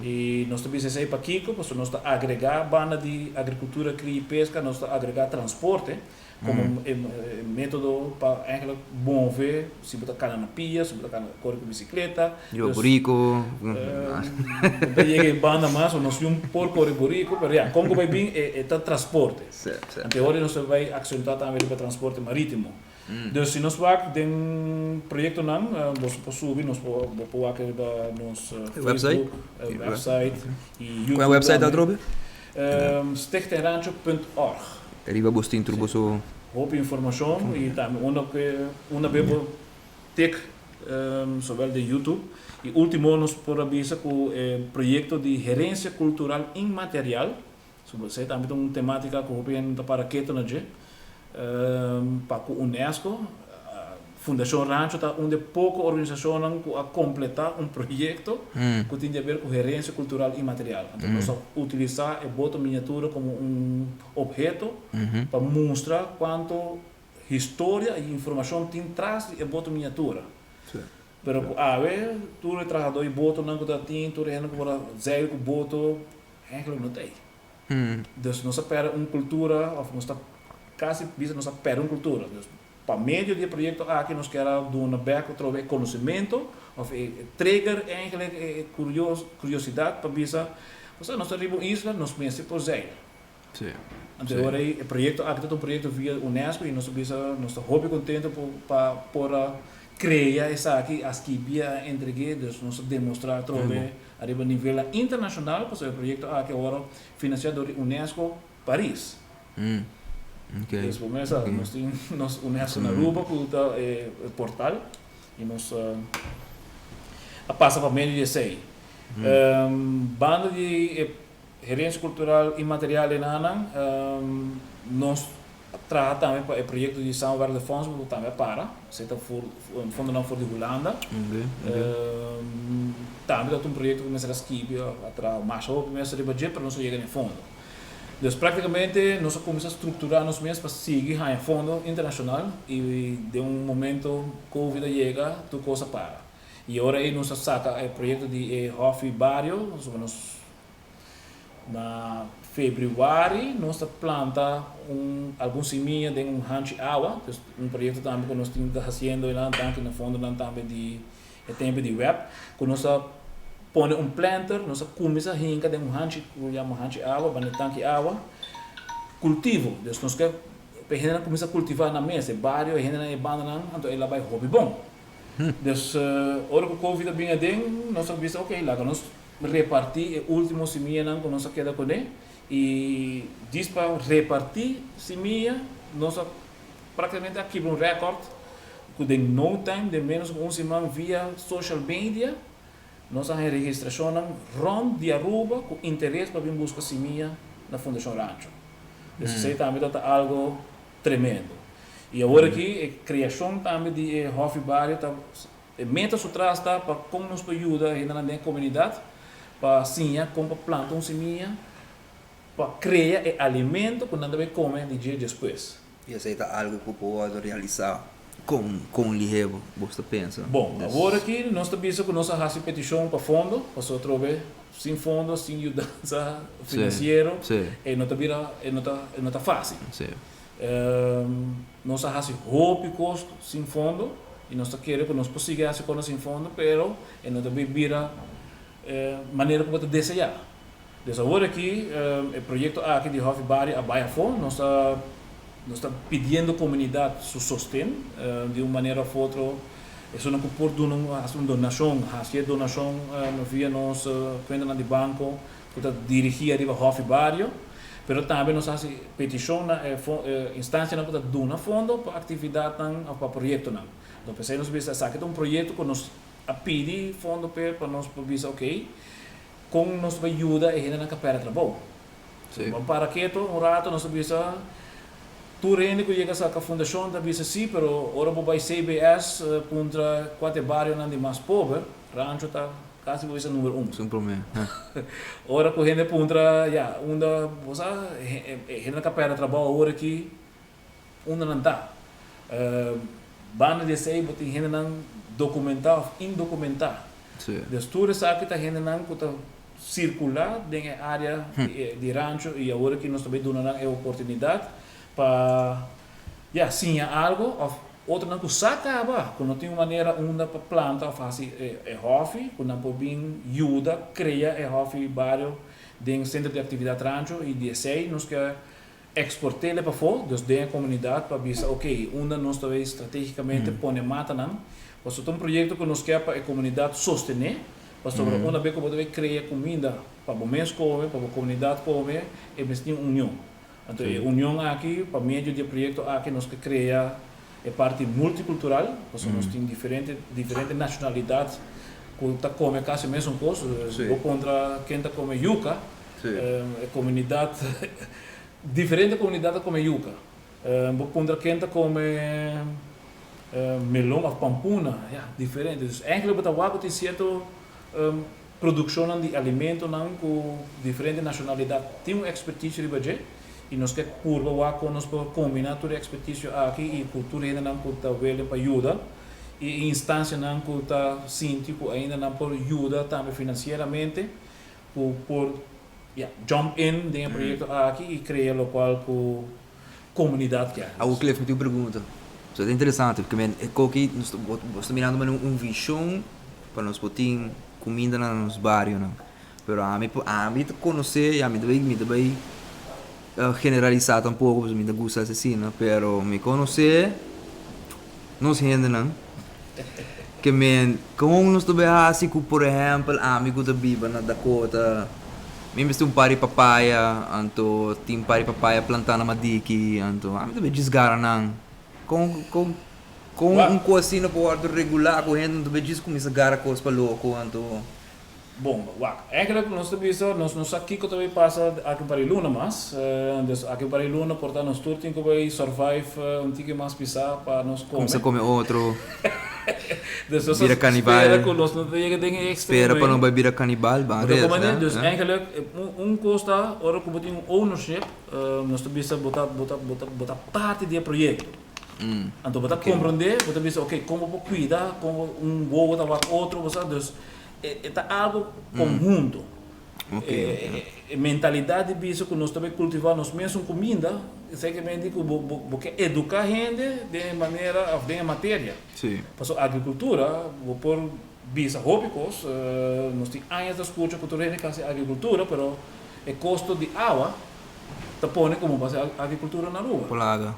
I nos ta bisa esei pakiko? Pasobra nos ta agregá banda di agrikultura, kria i peska, nos ta agregá transporte komo e método pa eigenlijk move, si bo ta kana na pia, si bo ta kana kore ku bisikleta. Riba buriku. No ta yega e banda mas, nos yun por kore buriku, pero ya, kon ku bai bin e ta transporte. Anto e ora nos ta bai aksentá tambe riba transporte marítimo. Dus si nos wak den proyectonan, boso por subi, nos por, bo por wak riba nos Facebook, website y YouTube. Cual website ta atrobe? Stichtingrancho punt org. Riba bo tin tur boso. Hopi informacion y tambe unda ke unda be bo tik zowel den YouTube. Y ultimo nos por a bisa cu e proyecto di herencia cultural inmaterial, So esei tambe ta un tematica cu hopi hende ta para keto na dje. Pa cu UNESCO, Fundacion Rancho ta un di e poco organisacionnan cu a completa un proyecto cu tin di haber cu herencia cultural inmaterial. Anto nos a utilisa e boto miniatura como un obheto pa mustra cuanto historia y informacion tin tras di e boto miniatura. Pero cu awe tur e trahador di botonan cu ta tin, tur e hende cu por a zeil cu boto, Eigenlijk no ta ei. Dus nos a perde un cultura of nos ta casi bisa nos a perde un cultura. Dus pa medio di e proyecto aki nos kier a duna bek otro e conocimento of e trigger eigenlijk e curiosidad pa bisa osea nos ta riba un isla nos mester por zeil. Anto e ora ei e proyecto aki ta un proyecto via UNESCO y nos ta bisa nos ta hopi contento pa por a crea esaki a skibi a entregue dus nos ta demostra atrobe Ariba nivelnan internashonal pasobra e proyekto aki a wòrdu finansiá dor di UNESCO Paris. Dus bo mester sa, nos tin nos UNESCO na Aruba ku ta e portal i nos a pasa pa medio di esei. Banda di e herensia kultural inmaterial enanan nos A traha tambe pa e proyekto di Samenwerkende Fonds ku tambe a para. Esei ta for fondonan for di Hulanda. Tambe ta un proyekto ku mester a skibi, a traha masha hopi mester riba dje, pero nos a yega na e fondo. Dus praktikamente nos a kuminsá strukturá nos mes pa sigui haña fondo internashonal i den un momento Covid a yega tur kos a para. I ora ei nos a saka e proyekto di e Hòfi Bario, pasobra nos Na februari nos ta planta un algun simia den un hanchi awa, dus un proyecto tambe cu nos tin ta haciendo einan, danki na fondonan tambe di e tempo di web, cu nos ta pone un planter, nos ta cuminsa hinca den un hanchi cu yama hanchi awa, banda e tanki awa, cultivo, dus nos ke pa e hendenan cuminsa cultiva nan mes, e bario, e hendenan e bandanan, anto e la bay hopi bon. Dus ora cu covid a bin aden, nos a bisa ok, laga nos Repartí e último simianan ku nos a keda kuné i djis pa repartí simia nos a práktikamente a kibra un rèkòrt ku den no time, den ménos ku un siman via social media nos a haña registrashonnan rònt di Aruba ku interes pa bin buska simia na Fundashon Rancho. Dus esei tambe ta ta algo tremendo. I awor aki e kreashon tambe di e Hòfi Bario ta E meta su tras ta pa kon nos por yuda hendenan den e komunidat pa siña kon pa planta un simia pa krea e alimento ku nan ta bay kome di dje despues. I esei ta algu ku por wòrdu realisá kon kon lihé bo ta pensa? Bon, awor aki nos ta bisa ku nos a hasi petishon pa fondo, pasobra atrobe sin fondo, sin yudansa finansiero e no ta bira e no ta e no ta fásil. Nos a hasi hopi kos sin fondo i nos ta kere ku nos por sigui hasi kosnan sin fondo, pero e no ta bin bira e manera ku bo ta deseá. Dus awor aki e proyekto aki di Hòfi Bario a bai afó. Nos ta nos ta pidiendo komunidat su sosten di un manera òf otro. Esunnan ku por duna un hasi un donashon, hasi e donashon via nos kuentanan di banko ku ta dirigí ariba Hòfi Bario. Pero tambe nos a hasi petishon na e instansianan ku ta duna fondo pa aktividatnan òf pa proyektonan. Enton p'esei nos bisa esaki ta un proyekto ku nos a pidi fondo p'e pa nos por bisa okey kon nos ta yuda e hendenan ku a pèrdè trabou. Bo para keto un rato nos ta bisa tur hende ku yega saka fundashon ta bisa si pero ora bo bai CBS puntra kua ta e barionan di mas pober, Rancho ta Casi bo bisa number un. Esun prome, ha. Ora cu hende puntra, ya, unda, bo sa, e hendenan ca perde trabao awor aki, unda nan ta? Banda di esey bo tin hendenan documenta of indocumenta. Si. Dus tur esaki ta hendenan cu ta. sirkulá den e área di Rancho i awor aki nos ta bai duna nan e oportunidat pa ya siña algu òf otronan ku sa kaba ku no tin un manera unda pa planta òf hasi e hòfi ku nan por bin yuda krea e hòfi bario den Sentro di Aktividat Rancho i di esei nos ke eksport'é pafó, dus den e komunidat pa bisa ok unda nos ta bai stratégikamente pone matanan pasobra ta un proyekto ku nos ke pa e komunidat sostené. Pasobra una be ku bo ta bai krea kuminda pa bo mes kome, pa bo komunidat kome, e mester tin un union. Anto e union aki, pa medio di e proyekto aki nos ke krea e parti multikultural, pasobra nos tin diferente diferente nashonalidat ku ta kome kasi mesun kos. Bo kontra ken ta kome yuka, e komunidat, diferente komunidat ta kome yuka. Bo puntra ken ta kome melon of pampuna, ya, diferente. Dus eigenlijk bo ta wak ku tin sierto produkshonnan di alimentonan ku diferente nashonalidat tin un ekspertisio riba dje i nos ke purba wak kon nos por kombiná tur e ekspertisio aki i ku tur hendenan ku ta willing pa yuda i e instansianan ku ta sinti ku ainda nan por yuda tambe finansieramente ku por ya jump in den e proyekto aki i krea lokual ku komunidat kier. Awor Cliff, mi tin un pregunta. So ta interesante porque men e koki nos ta bo ta mirando manera un vision pa nos por tin kuminda na nos barionan. Pero ami ami ta konosé i ami ta bai mi ta bai generalisá tampoko pasobra mi ta gusta hasi asina pero mi konosé nos hendenan ke men kon nos ta bai hasi ku por ehèmpel ami ku ta biba na Dakota mi mester un par di papaya anto tin un par di papaya plantá na Madiki anto ami ta bai djis gara nan kon kon kon un kos asina por wòrdu regulá ku hende no ta bai djis kuminsá gara kos pa loko anto. Bon, wak. Eigenlijk nos ta bisa, nos no sa kiko ta bay pasa aki un par di luna mas. Dus aki un par di luna por ta nos tur tin ku bay survive un tiki mas pisá pa nos kome. Kumsa kome otro. Dus nos Bira ta kanibal. spera ku nos no ta yega den e Spera ekstremo pa ei. no bay bira kanibal, ban Bo ta res, komprende? hè? Dus eigenlijk un kos ta ora ku bo tin un ownership, nos ta bisa bo ta bo ta bo ta bo ta parti di e proyekto. Anto bo ta komprende, bo ta bisa oke kon bo por kuida, kon bo un wowo ta wak otro, bo sa. Dus E ta algo conhunto. E mentalidad di bisa cu nos ta bay cultiva nos mesun cuminda, esey ke men di cu bo ke educa hende den e manera of den e materia. Pasobra agricultura bo por bisa hopi cos, nos tin añas ta scucha cu tur hende ke haci agricultura, pero e costo di awa ta pone cu bo por haci agricultura na Aruba.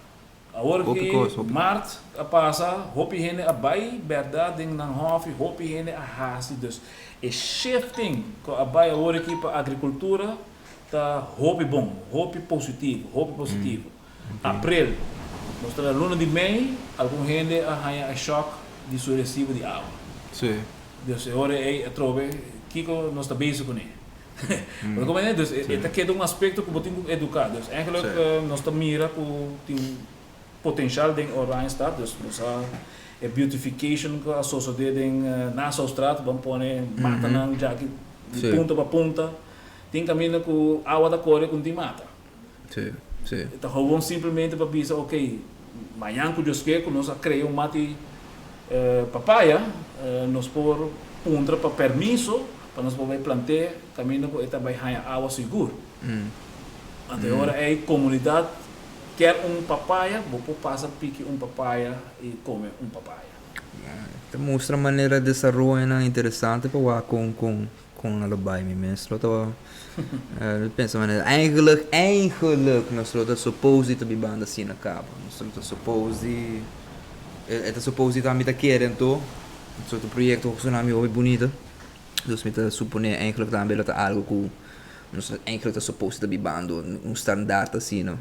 Awor Hopi ki kos, hopi. mart a pasa, hopi hende a bai bèrdat den nan hòfi, hopi hende a hasi. Dus e shifting ku a bai awor aki pa agrikultura ta hopi bon, hopi positivo, hopi positivo. Aprel, nos ta na luna di mei, algun hende a haña e shòk di su resibo di awa. Dus e ora ei atrobe kiko nos ta bezig kuné. Bo ta comprende? Dus e ta keda un aspecto cu bo tin cu educa. Dus eigenlijk nos ta mira cu tin potencial den Oranjestad. Dus nos a e beautification cu a sosode den Nassaustraat, bo a pone matanan djaki di punta pa punta. Tin caminda cu awa ta core cu no tin mata. E ta gewoon simplemente pa bisa ok, mañan cu Dios ke cu nos a crea un mati papaya, nos por puntra pa permiso pa nos por bay plant'é caminda cu e ta bay haña awa sigur. Anto e ora ey comunidad kier un papaya, bo por pasa piki un papaya y come un papaya. Ta mustra manera desaroyonan interesante pa wak con con Kon a lo bai mi mes lo ta pensa manera eigenlijk eigenlijk nos lo ta suppose di ta bibando asina kaba nos lo ta suppose di e ta suppose di ta mi ta kere anto so ta proyekto ku sona mi hopi bunita dus mi ta supone eigenlijk tambe lo ta algo ku nos eigenlijk ta suppose di ta bibando un standaard asina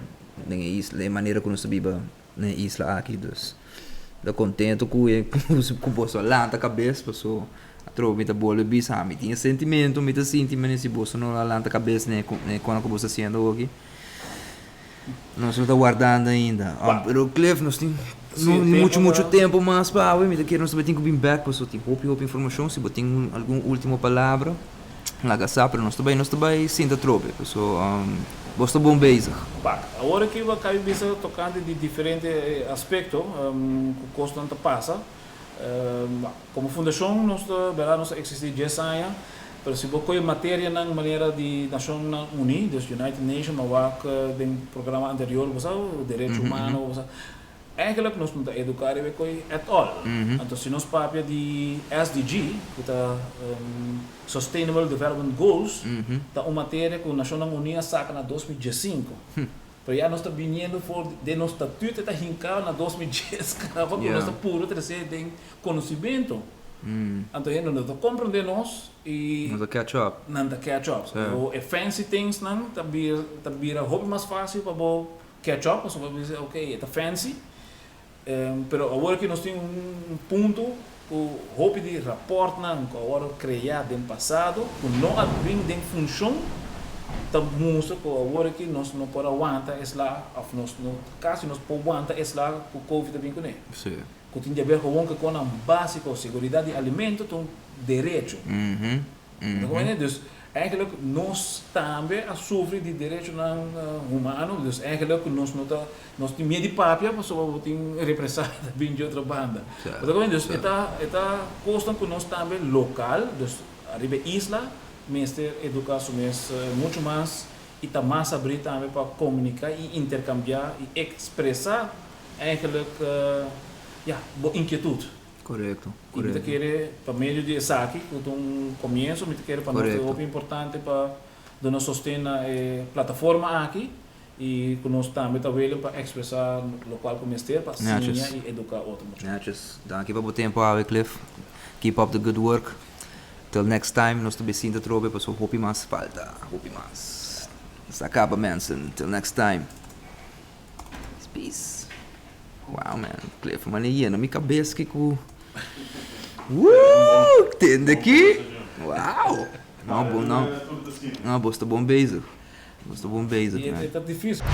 den e isla den e manera ku nos ta biba na e isla aki dus ta contento cu e cu boso a lanta cabes paso atrobe mi ta bolbe bisa mi tin e sentimento mi ta sinti mene si boso no a lanta cabes na e cona cu boso ta haciendo awoki nos lo ta wardando ainda pero Cliff nos tin mucho mucho tempo mas pa awe mi ta kere nos ta tin cu bin bek paso tin hopi hopi informacion si bo tin algun ultimo palabra. Laga sa, pero nos ta bai, nos ta bai sinta atrobe, paso bos ta bon bezig. Pak. Awor aki bo a kabi bisa tokante di diferente aspekto ku kosnan ta pasa. Komo fundashon nos ta, bèrdat nos a eksistí dies aña. Pero si bo kohe materianan manera di Nashonnan Uní, dus United Nation, ma wak den programa anterior bo sa, derecho humano, bo sa, eigenlijk nos no ta eduká riba e koe at all. Anto si nos papia di SDG, ku ta Sustainable Development Goals, ta un materia ku Nashonnan Uní a saka na 2015. Pero ya nos ta biniendo for den nos statuut e ta hinká na 2010 kaba ku nos ta puru trese den konosimentu. Anto hende no ta komprendé nos i. Nan ta catch up. Nan ta catch up. So e fancy things nan ta bira ta bira hopi mas fásil pa bo catch up pasobra bo bisa ok e ta fancy. Pero awor aki nos tin un punto ku hopi di rapòrtnan ku a wòrdu kreá den pasado ku no a bin den funshon ta mustra ku awor aki nos no por a wanta e sla òf nos no kasi nos por wanta e sla ku covid a bin kuné. Ku tin di aber gewoon ku e konan básiko, seguridat di alimento ta un derecho. Bo ta comprende? Dus eigenlijk nos tambe a sufri di derechonan humano, dus eigenlijk nos no ta, nos tin miedo di papia pasobra bo tin represalia ta bin di otro banda. Bo ta comprende? Dus e ta, e ta kosnan ku nos tambe lokal, dus ariba e isla mester eduká su mes muchu mas i ta mas abrí tambe pa komuniká i interkambiá i ekspresá eigenlijk, ya, bo inkietut. Korekto, I mi ta korekto. kere pa medio di esaki, ku ta un komienso, mi ta kere pa nos ta Korekto. hopi importante pa duna sosten na e plataforma aki i ku nos tambe ta willing pa ekspresá lokual ku mester pa siña Netjes. i eduká otro mucha. Netjes. Danki pa bo tempu awe, Cliff. Keep up the good work. Till next time, nos ta be sinta atrobe pasobra hopi mas falta, hopi mas. Nos ta kaba mensen. Till next time. Peace. Wow man, Cliff mane yena mi kabes ki ku Woo! Tende ki? Wow! No, bo, no. No, bo sta bon bezig. Bo sta bon bezig, man. E ta difícil.